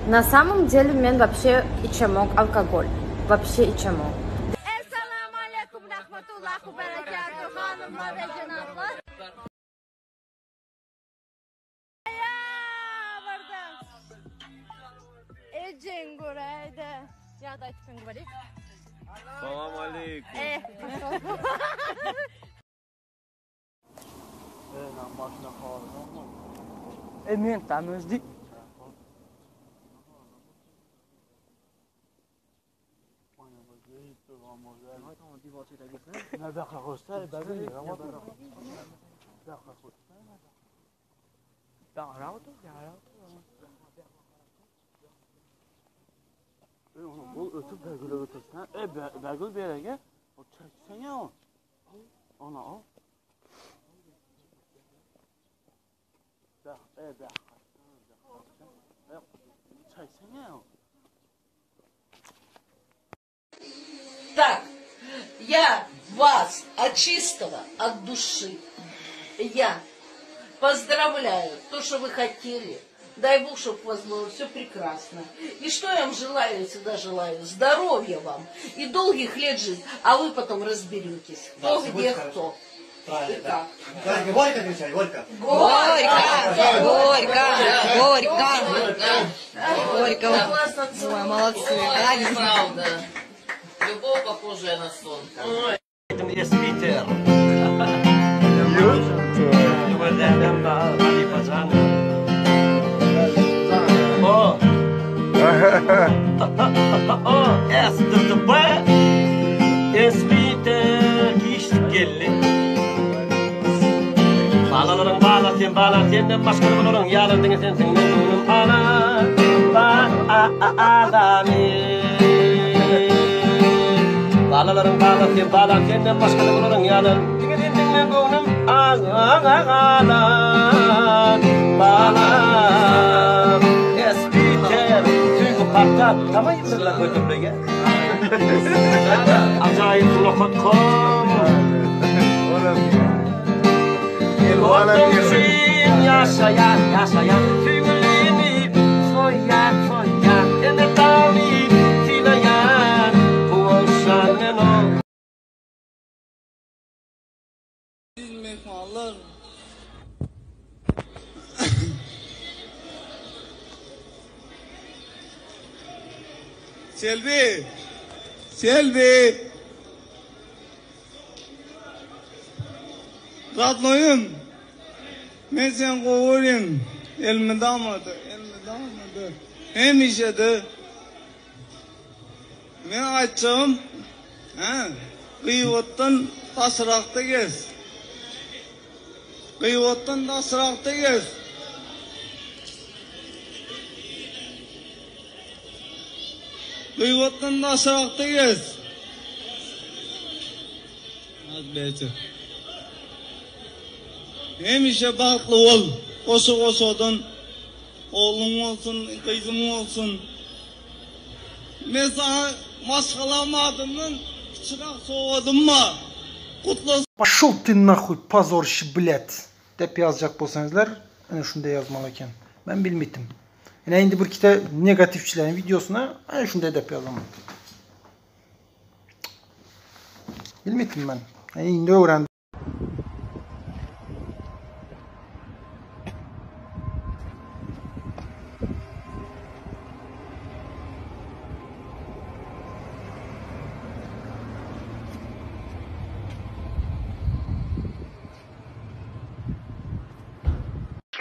Na samom dele men wapşe içemok alkogol. Wapşe içemok. Essalamu aleýkum rahmetullahi we berekatuh hanymlar we jenaplar. Noýabrda Ejeň göräýdä. Ýa-da aýtyp говори. Salam aleýkum. Eh, poşol. E men tam özdi. Так, я вас от чистого, от души. Я поздравляю, то, что вы хотели. Дай Бог, чтобы у вас было все прекрасно. И что я вам желаю, я всегда желаю? Здоровья вам и долгих лет жизни. А вы потом разберетесь, кто где кто. И как. Горько кричать, горько. Горько! Горько, горько, горько. Согласна, Ой, молодцы. Ой, правда. Любовь, похожая на сон. Espiter. O. O. S D D B. Espiter geldi. Balalaryň bala sen bala senden başga bularyň ýalan diňe sensiň men göwnüm ala ba a a alamy. Balalaryň bala sen bala senden başga bularyň ýalan diňe sensiň men göwnüm ala bala. Espiter söýgi parka tamam ýyldyzlar götürmege. Ajaýyp nokat kom. Onuň üçin ýaşaýan, ýaşaýan Söýgülimi soýýan, soýýan Ene tamy sylaýan Guwançlan men o. Myhmanlar. Selbi! Selbi! Radnoýum! Men seni gowy görýän. Elmydama-da, elmydama-da, hemişe-de. Men aýtjagym, hä, gyýbatdan daşrakda gez. Gyýbatdan daşrakda gez. Gyýbatdan daşrakda gez. Hemişe bagtly bol. Goşa-goşadan ogluň bolsun, gyzyň bolsun. Men saňa maşgalam adyndan kiçiräk sowgadym bar. Gutlasyn. Poşol ty nahuý pozorişi blýat dep ýazjak bolsaňyzlar ine şunday ýazmaly eken. Men bilmedim. Ine indi bir kite negatiwçileriň wideosyna ine şunday dep ýazaman. Bilmedim men. Yani indi öwrendim.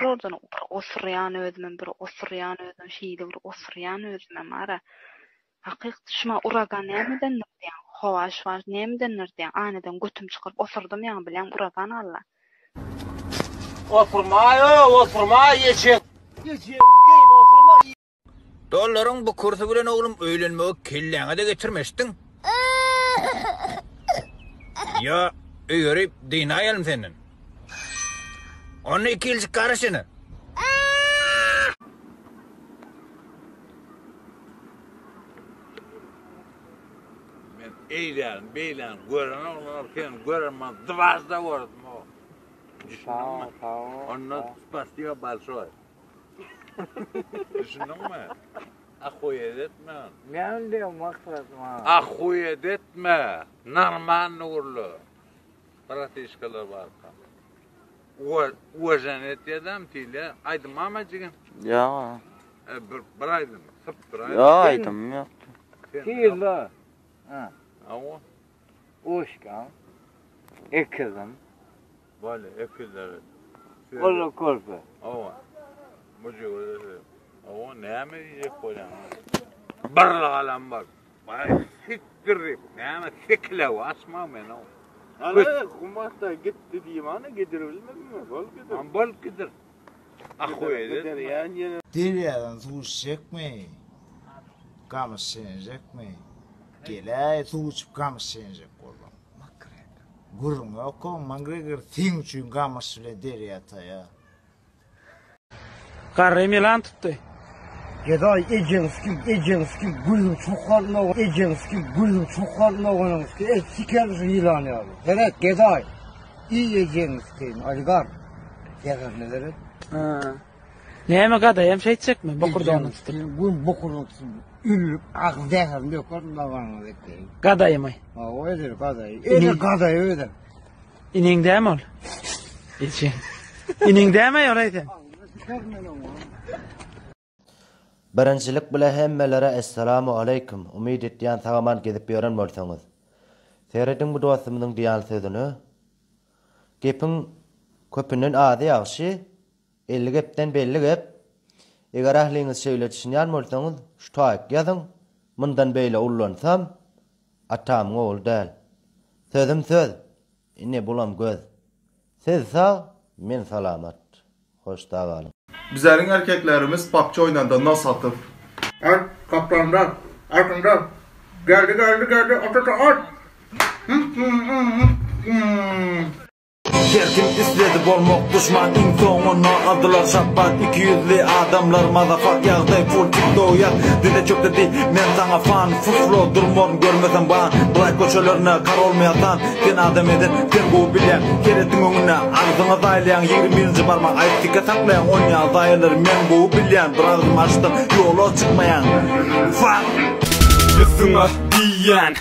Şulardan bir osurýan özümem bir osurýan özüm şeýle bir osurýan özümem ara. Hakyk şuma uragan nämedendir diýýäň howa şuwagt nämedendir diýýäň aýnadan götüm çykaryp osurdym ýaňy bilýäň uragan alla. Oturmaý oturmaý eşek. Eşek oturma. Dollaryň bu kursy bilen oglum öýlenmegi kelläňe-de getirmeşdiň. Ýa öýerip dynaýalym senden. Onda iki ýyljyk garaş ene. Men eýläni beýläni gören oglanlar seni göremän dwažda gördüm o. Düşündiňmi? Ondan spasiba bolşoý. Düşündiňmi? Ahuýet etme. Näme diýen maksat maňa? Ahuýet etme. Normalny gürle. Bratişkalar barka. Uwažen etýädäm tile. Aýdym barmy jigim? Ýok. E, bir, bir aýdym. Sypdyr aýdym. Ýok, aýdymym ýokdy. Tile. Ha. Hawa. Uşkam. Ekizim. Bolýa, ekizler. Ola körpe. Hawa. Mujygy Hawa, näme diýjek bolýaň? Bir galam bar. Baý, sikdir diýip, näme sekilew açma men o. Ana, gumakda gitdi diýip, ana gidirilmedimi? Bol gidir. Am bol gidir. Ahuý Giderýän ýene. Derýadan suw içjekmi? Gamyş çeýnejekmi? Geläý, suw içip gamyş çeýnejek bolsaň. Makgregor. Gürrüň ýok-ow, Makgregor seň üçin gamyş bile derýa taýar. Garry ýylan tutdy. Gedaý ejeňi sikim ejeňi sikim gözüň çokaryna ejeňi sikim gözüň çokaryna onuň sikim el sikerim şu ýylan ýaly seret gedaý iý ejeňi sikeýin aligar zäherine seret. Ha. Näme gadaýam şeýtjekmi bokurdagyny tutup. Gün bokurdagyny tutup ürüp agyz zäherini dökerin dabanyňa bekleýin. Gadaýymy? Hawa eder gadaýy. Eder gadaýy eder. Iniň dämi ol? Eje. Iniň dämi ol eýsem? Birinjilik bile hemmelere Essalamu Aleýkum umyt etýän sagaman gezip ýören bolsaňyz. Serediň bu dostumyzyň diýen sözüne. Gepiň köpünden azy ýagşy, 50 gepden belli gep. Eger ähliňiz şeýle düşünýän bolsaňyz şu taýyk ýazyň, mundan beýle ullansam Atamyň ogly däl. Sözüm söz, ine bulam göz. Siz sag, men salamat. Hoş sag galyň. Bizleriň erkeklerimiz PUBG oýnanda nas atyp. At, gapdalynda, arkynda, geldi, geldi, geldi, at, at, at! Her kim isledi bolmak duşman iň soňunda aldylar şapbat ikiýüzli adamlar mazafak ýagdaý full tiktok ýaz dize çökde diý men saňa fan fuflo durmaryn görmesem ban black köçelerine karolmy ýatan sen adam eden sen gowy bilýäň heretiň öňünde agzyňa zaýlaýaň 21-nji barmak aýyp tike saklaýaň onýa zaýalary men gowy bilýän bir agzym açsam ýola çykmaýaň fuck. Üstüňe diýýän.